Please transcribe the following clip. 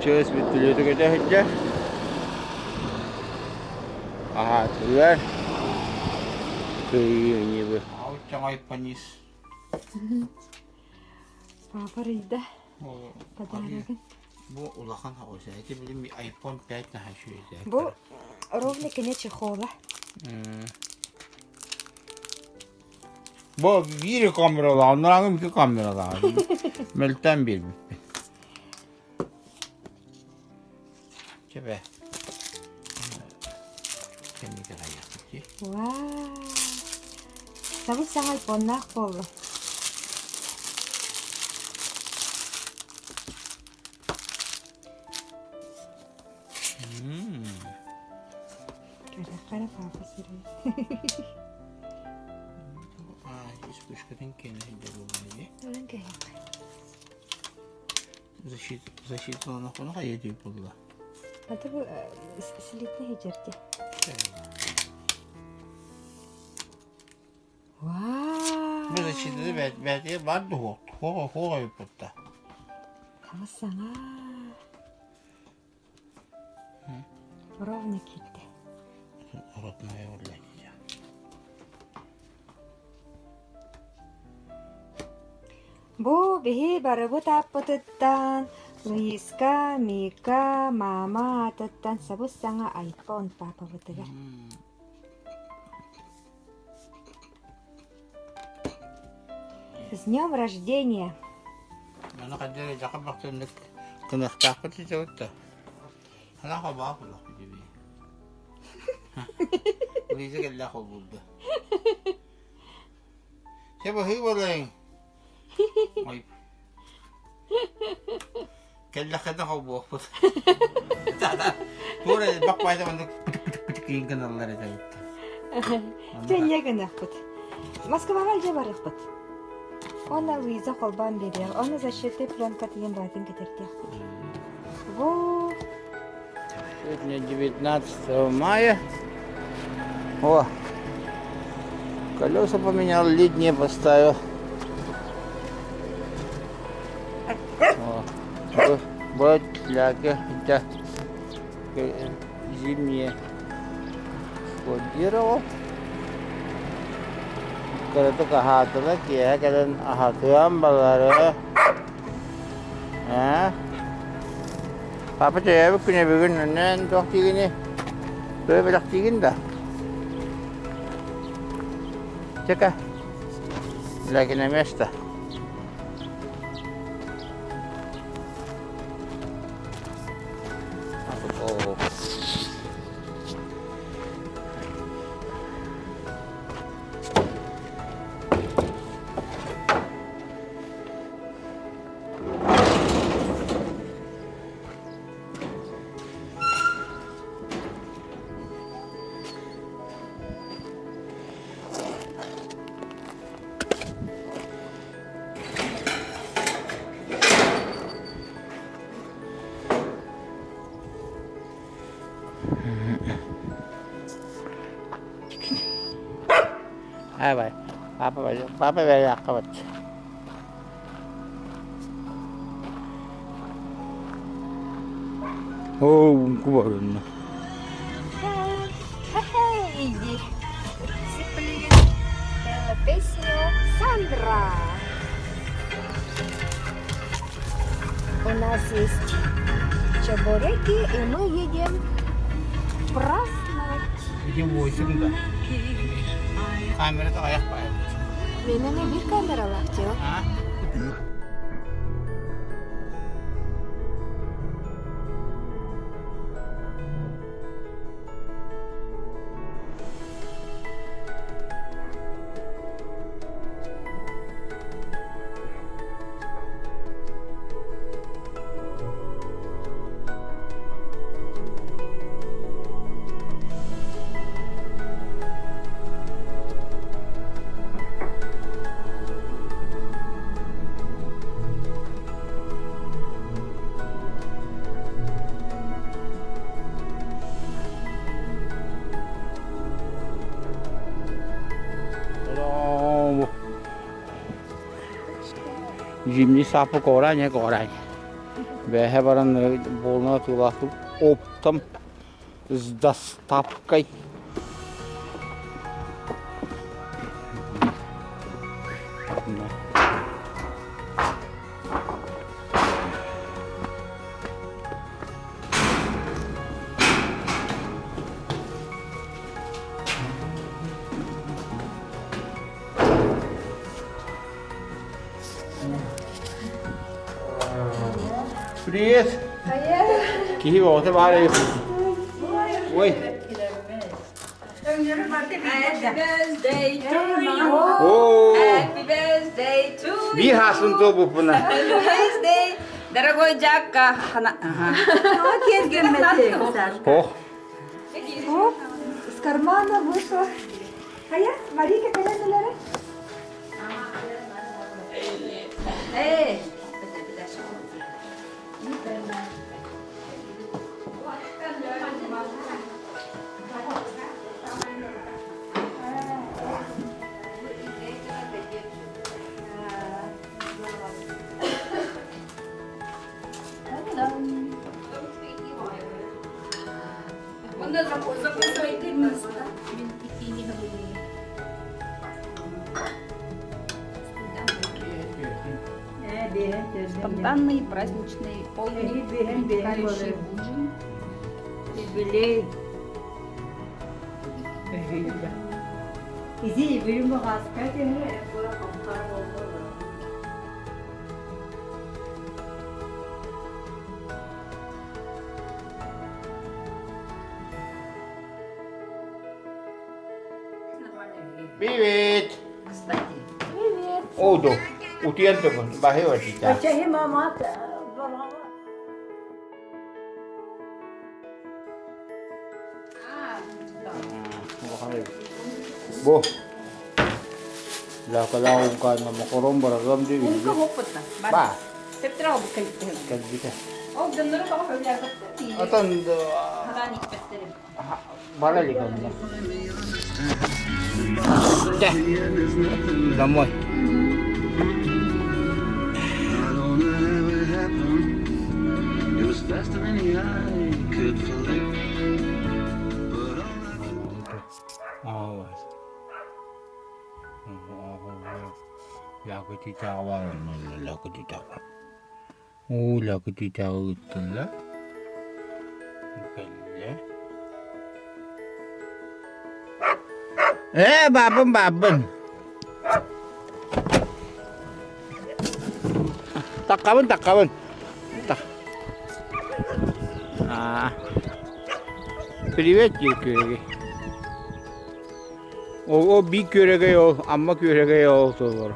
МЧС вертолета көтө сылдьар. Аһаатылар. Кыайыы Панис. Папа арыйда подарогын. Бу улахан хаҕыс. Эти билим iPhone 5 наһаа үчүгэй. Бу ровно кини чехола. Бу биир камералаах, оннооҕу икки камералаах. Мөлтөөн биэрбиппин. Чэбэ. Кэнники хайыахпыт дии. Вау! Сабыс саҥа айфоннаах буолла. Кэрэххэ папа сирэй. Вспышкатын киэнэ сылдьар буолла дии. Онон кэһиэххэ. Защита, защиталанахпына хайа дии буолла. А бу слитни хижерди. Вау! Бу защитаны бээтигэ бар дуо? Хуоҕа хуоҕа ыппытта. Саҥа саҥа. Ровно киирдэ. Родная буолла Бу биһи барыбыт ааппытыттан Луиска, Мика, маама аатыттан сабыс-саҥа айфон паапабытыгар. С днем рождения! Аны хайдах дьаха бахтыннык кыныахтаахпыт ситэбит да. Хана хабаах булах диби. Лиза кэллэх холбурда. Се баһыы болайын. Ой. Кэллэххэ да холбуохпут. Туора элбэх баайда маннык пытык-пытык-пытык иин гыналлар этэ. Дьэ гыныахпыт. Москваҕа илдьэ барыахпыт. Уонна Луиза холбоон биэриэх. Ону защитный пленка тиийэн баатын кэтэрдиэхпит. Во! Сегодня 19 мая. О, колеса поменял, летние поставил. О, вот ляга, да, зимние складировал. Кыратык аһаатылар, киэһэ кэлэн аһатыам балары. Ээ? Папа төрөөбүт күнэ бүгүн онон туох диигиний? Тугу бэлэхтиигин да? Чека. Лэки на место. О. Давай, папа, папа бэрээххэ Оо, кубарынна. Хей! Сиплин пела песню Сандра. У нас есть чебуреки, и мы едем праздновать. Едем 8 да. Камерата аяқ байып. Менің бір камералар жоқ. А? Зимний сапу кора не кора. Бэһэ баран буолуна тыылаахтык оптом с доставкой. Привет! Киһи оҕото баар эбит. Ой. Happy birthday to you. О! Happy birthday to you. Биир хаасын туолбуппуна. Happy birthday, дорогой Жакка. Ага. Ох. Оп, из кармана вышла. А я, Марика, кэлэн Эй. Спонтанный, праздничный, полный, перетекающий в ужин. Юбилей. Изи билим хаска Привет! Кстати. Привет. Оду. Утуйан турбун. Баһы отита. Бу. Лакалаах макарон барагам ди. Унка хоппутта. Ба. Септера обу кэлбитэ. Кэлбитэ. Ол дьоннору тоҕо сөбүлээбэттэр. Отон Хараан испэттерим. бара илик онно. Дэ. Домой. I don't know how it happened. It was faster than the eye could flick. But all I can Оо, лакытытааҕы ыыттыллар. Кэллэ. Ээ, баабын, баабын. Таккабын, таккабын. Так. Аа. Привет, күөрэгэй. О, о, би күөрэгэй ол, Амма күөрэгэй ол толор.